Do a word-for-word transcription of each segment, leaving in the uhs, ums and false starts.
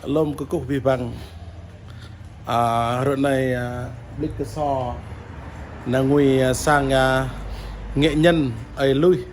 Lŏm kơkuh abih bang. A, ră anai, a, ƀlĭk kơ sô nao ngui, a, sang, a, nghệ nhân Ơi Lui.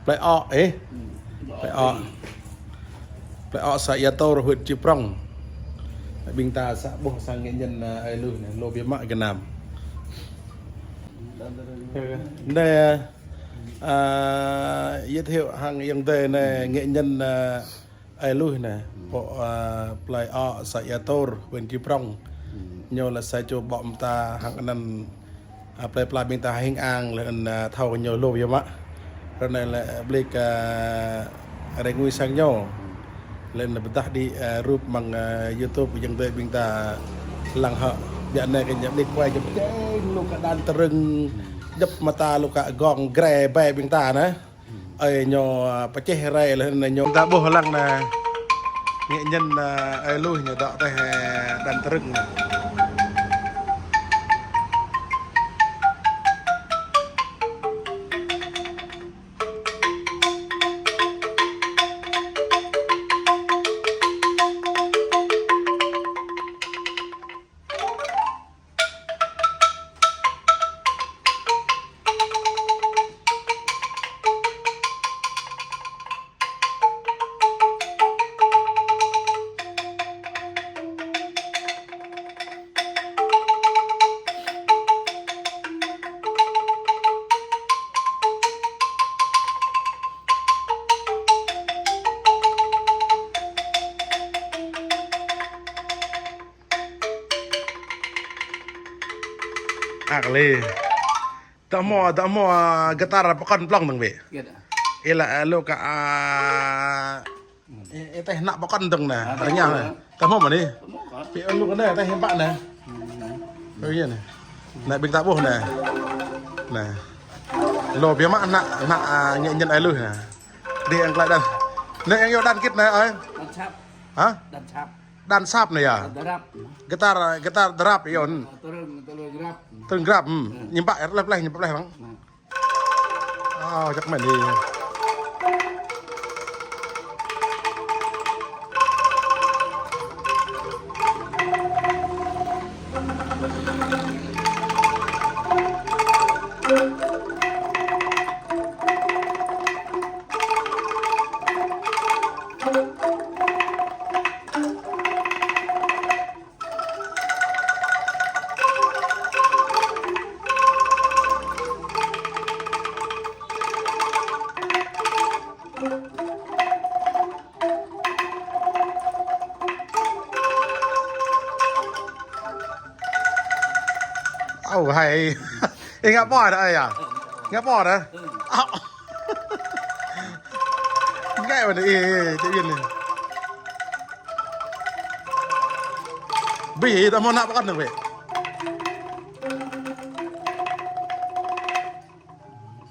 Plei Ŏ, ê. Plei Ŏ. Plei Ŏ, xã Ia Tôr, huyện Chư Prông. Ƀing ta sa ƀuh sang nghệ nhân, a, Ơi Lui anai, lu biă mă gơnam. Anai, a, giới thiệu hăng ayŏng adơi anai, nghệ nhân, a, Ơi Lui anai, pô, a, plei Ŏ, xã Ia Tôr, huyện Chư Prông. Ñu lĕ sa čô ƀô̆ mơta hăng anăn, a, plei pla ƀing ta hing ang, lĕ anăn, a, thâo ñu lu biă mă. Ră anai lĕ ƀlĭk, a, rai ngui sang ñu. Lĕ anăn pơdah đĭ, a, rup mơ̆ng, a, YouTube ayŏng adơi ƀing ta lăng hŏ. Biă anai kơ ñu ƀlĭk quay kơ pơčeh lu kơ đan tơrưng, djŏp mơta lu kơ gong gre ƀai ƀing ta anai. Ơi ñu, a, pơčeh rai lĕ anai ñu. Ta ƀuh lăng anai. Nghệ nhân, a, Ơi Lui ñu dŏ tơlơi, a, đan tơrưng anai. Ak li. Dŏ hmâo, dŏ hmâo, a, guitar pơkŏn plŏng dơ̆ng bĕ. Ih lăi, a, lu kơ, a, ih, ih tĕh nă pơkŏn dơ̆ng anai. Rơngiao anai. Dŏ hmâo mơ̆n ih. Pĭ lu kơ anai, tĕh hiư̆m pă anai. Ơ, yơh anai. Anai ƀing ta ƀuh anai. Anai. Lu biă mă nă, nă, a, nghệ nhân Ơi Lui anai. Dih ang klai đan. Anai ang yua đan kĭt anai, ơi. Đan sap. Hă? Đan sap. Đan sap anai yơh. Đan drap. Guitar, guitar drap yơh. Tơrưng, tơrưng drap. Tơrưng drap, hmm. Ñu pă, pleh pleh, ñu pă pleh bang. Nah. Ơ, jak mơ̆n dih. Ơ, hai. Ih ngă pô dah, ơi yơh? Ngă pô dah? Ơ. Ngă pô dah, ih, ih, ih, ih. Bĭ, ta hmâo nă pơkŏn dơ̆ng bĕ.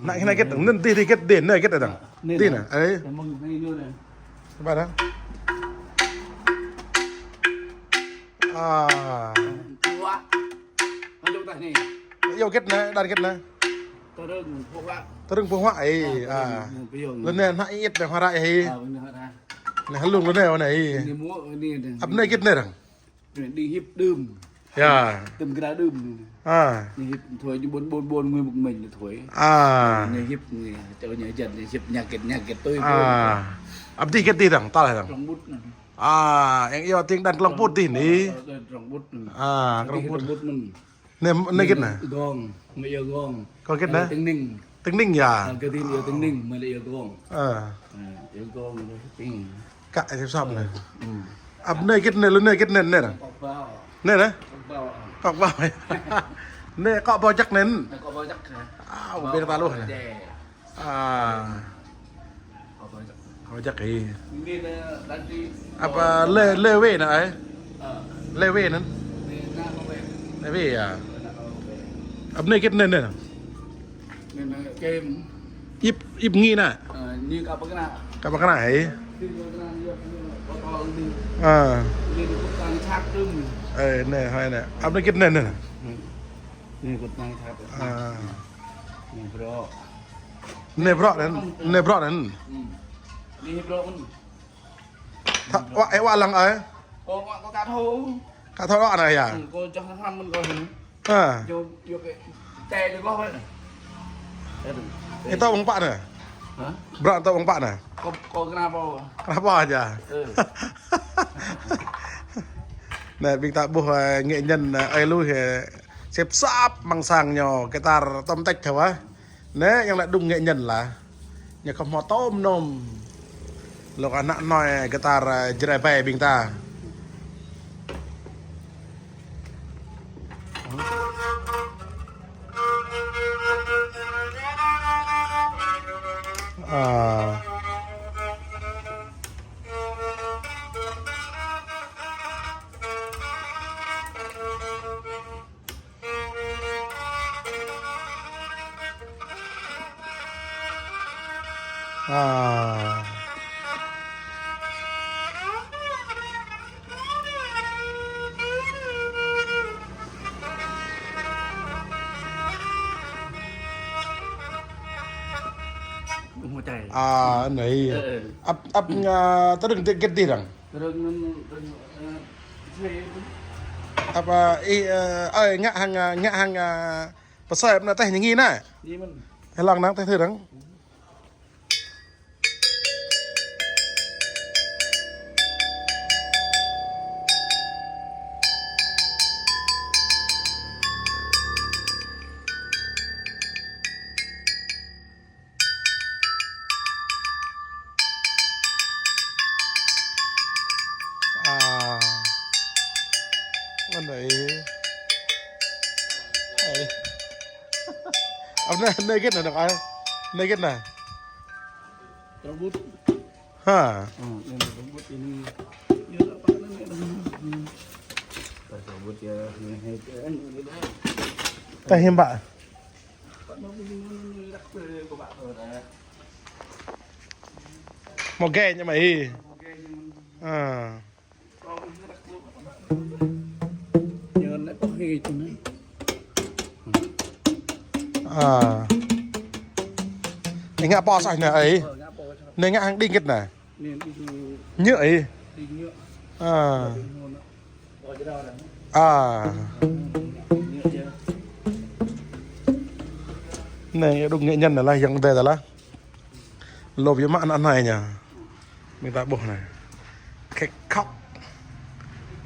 Nă hĭ nă gĭt, anŭn dih, dih gĭt, dih, nă gĭt dơ̆ng. Dih nă, ơi. Tơmăng hĭ ñu nă. Coba dah. A. Pơhuă. Anŭn tah anai. Yua gĭt nă, đan gĭt nă. Tơrưng pơhuă. Tơrưng pơhuă, ê, a. Lu anai hă ih ĭt dơ̆ng hơrai hĭ. A, lu anai hơrai. Anai hlung lu anai, anai hĭ. Anai mơ̆, anai dơ̆ng. Ăp anai gĭt anai dơ̆ng. Anai đĭ hip đưm. Yơh. Tơm gra đưm. A. Anai hip thoi ñu ƀôn ƀôn ƀôn ngui mŭk mĕnh thoi. A. Anai hip anai, čô ñu jăn anai hip ñă gĭt ñă gĭt tui ƀôn. A. Ăp dih gĭt dih dơ̆ng, tal dơ̆ng. Trong ƀut anai. A, yang yua tĭng đan trong ƀut dih anai. Ơ, ơ, trong ƀut anai. A, trong ƀut. Trong ƀut anai. Anai, anai gĭt nă? Gong, mơi yua gong. Gong gĭt nă? Tơng ning. Tơng ning yơh? A, gơ̆ dih yua tơng ning, mơi lĕ yua gong. Ơ. A, yua gong, yua tơng ning. Kă, ih sop nă. Ưm. Ăp anai gĭt nă, lu anai gĭt nă, anai nă? Kŏk ƀâo. Anai nă? Kŏk ƀâo. Kŏk ƀâo. Anai kŏk ƀâo jak anai. Anai kŏk ƀâo jak anai. A, ƀu ƀiă ta lu anai. Ƀâo jak. A. Kŏk ƀâo jak. Kŏk ƀâo jak ih. Anai nă, đan dih. Apa lê, lê wê nă, ơi? A. Lê wê nă? Anai nă kŏk wê. Lê wê yơh. Anai nă kŏk wê. Ăp anai gĭt anai nă? Anai nă kem. Ip, ip ngĭ nă? A, anai kă pơkra. Kă pơkra hĭ? Anai kă pơkra, anai kă pơkra, anai. A. Anai kơtang sat tơm. Ơ, anai, hơi anai. Ăp anai gĭt anai nă? Ưm. Anai kơtang sat. A. Anai brŏ. Anai brŏ anŭn, anai brŏ anŭn. Ưm. Anai brŏ anŭn. Tha, wă, ê, wă lăng ơi. Kâo, kâo ka thâo. Ka thâo đôč anai yơh. Ừ, kâo čang hnam mơ̆n kâo hĭ. Ha. Čang, čang kơ čai tơ kâo hĭ. Ih tŏ ƀơ̆ng pă anai? Hă? Bruă tŏ ƀơ̆ng pă anai? Kâo, kâo kơnăl pô. Kơnăl pô yơh. Ừ. Anai ƀing ta ƀuh, ơ, nghệ nhân, ơ, ơi Lui, ơ, sĭp sap amăng sang ñu, guitar tŏm tĕč thâo wơ̆t. Anai, yang lăi đung nghệ nhân lah. Ñu khŏm hmâo tŏm nŏm. Lu kơ ană noi guitar, ơ, Jrai ƀing ta. Ơ. Ơ. Ơ, anai. Ơ, ơ. Ăp, ăp, ơ, tơrưng dơ̆ng gĕt dih răng. Răng, răng, răng, ơ, ih, ơ, ơi, ngă hăng, ơ, ngă hăng, ơ, pơsơi anai teh ñu ngĭ anai. Ih, mơ̆n. Hơlăng năng teh thâo răng. Ơ. Anai. Ơi. Anai, anai gĕt anai, anai gĕt anai. Robot. Ha. Ơ, anai robot anai. Ñu tak pă anai. Robot yơh, anai, anai. Teh hiư̆m pă? Hmâo gai ñu mơ̆n hĭ. Ơ. Ơ. Anai ngă pô sah anai ơi. Anai ngă hăng đing gĕt anai. Ñu ơi. Ơ. Ơ. Anai đung nghệ nhân anai lah, yang dê anai lah. Lŏp yơh mă ană noi ñu. Ƀing ta ƀuh anai. Khĕk khŏk.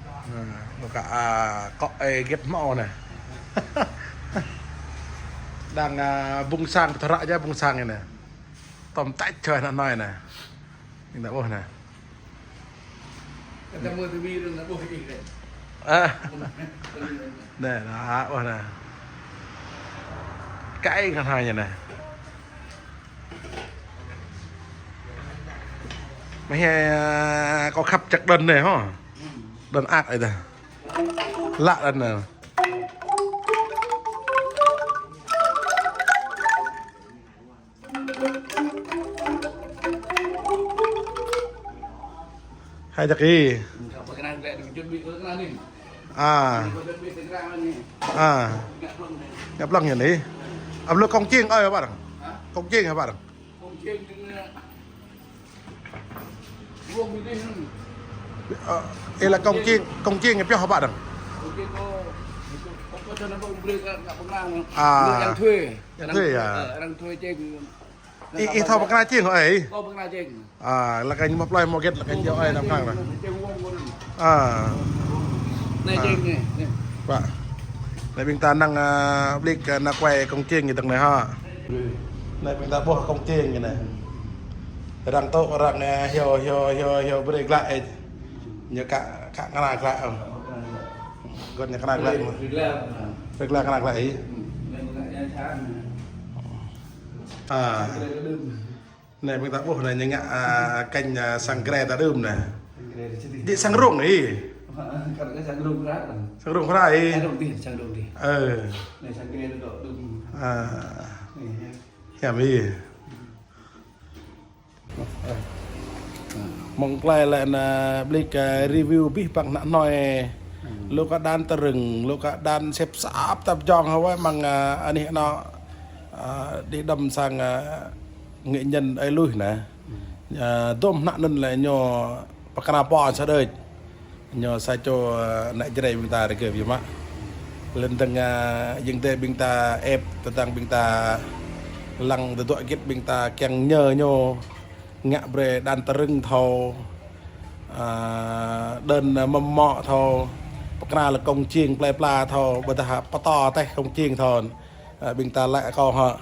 Anai, lu kơ, ơ, kŏ ơi gĕt hmâo anai. Đang, ơ, ƀung sang, pơtơră yơh ƀung sang anai. Tŏm tĕč čoi ană noi anai. Ƀing ta ƀuh anai. Ơ. Anai, anai, ƀuh anai. Kơ ih kơ anai ñu anai. Mơ̆ hă, ơ, kâo khăp čăk đơn anai hŏ. Đơn ăt ơi ta. Lă đơn anai. Hai čăk ih. Ơ. Ơ. Ngă plŏng ñu anai. Ăp lu kông čing, ơi, hơbă arăng? Kông čing hơbă arăng? Ơ, ih lah kông čing, kông čing ñu pioh hơbă arăng? Ơ. Arăng thuê. Arăng thuê yơh. Ơ, arăng thuê čing. Ih, ih thâo pơkra čing hŏ ơi? Kâo pơkra čing. Ơ, lah kơ ñu mă plơi mă gĕt lah kơ ñu ơi năm khăng lah. Ơ. Anai čing anai, anai. Pă. Anai ƀing ta năng, ơ, ƀlĭk, ơ, ană kuai kông čing ñu tơ̆ng anai hă. Anai ƀing ta ƀuh kông čing ñu anai. Arăng tŏ, arăng, ơ, hyu, hyu, hyu, hyu brơi glaĭ ơi. Ñu ka, ka kơnăl glaĭ ơ̆m. Gŏt ñu kơnăl glaĭ mơ̆n. Brơi glaĭ kơnăl glaĭ ih. Ơ. Anai ƀing ta ƀuh anai ñu ngă, ơ, kênh, ơ, sang Jrai ta đưm anai. Jĕ sang rông ih. Sang rông hră ih. Ơ. Ơ. Hiam ih. Mơ̆ng tơlơi lĕ anai ƀlĭk, ơ, review abih bang ană noi. Lu kơ đang tơrưng, lu kơ đang sĭp sap ta pơjŏng hơwơ̆t mơ̆ng, ơ, anih anŏ, ơ, đĭ đăm sang, ơ, nghệ nhân ơi Lui anai. Ơ, dôm ană anŭn lĕ ñu pơkra pô sa đôč. Ñu sa čô, ơ, ană Jrai ƀing ta rơgơi biă mă. Lŏn dơ̆ng, ơ, ayŏng adơi ƀing ta ĕp, tơdang ƀing ta lăng tơdruă hơget ƀing ta kiăng ñơ ñu ngă brơi đan tơrưng thâo, ơ, đơn, ơ, mơmŏ thâo, pơkra lĕ kông čiêng plơi pla thâo, ƀôdah pơtô teh kông čiêng thâo. Ơ, ƀing ta lĕ kâo hă.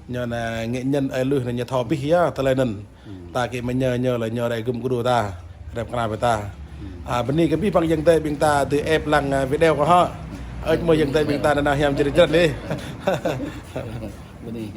Ñu ană nghệ nhân ơi Luih anai ñu thâo abih yơh tơlơi anŭn. Ta kơ mơñă ñu lĕ ñu rai gum kơđu ta, rai pơkra brơi ta. Ơ, bơni kơ abih bang ayŏng adơi ƀing ta dưi ĕp lăng, ơ, video kâo hă. Ơi, mơ̆ ayŏng adơi ƀing ta nanao hiam čơrơjrăn dih. Bơni.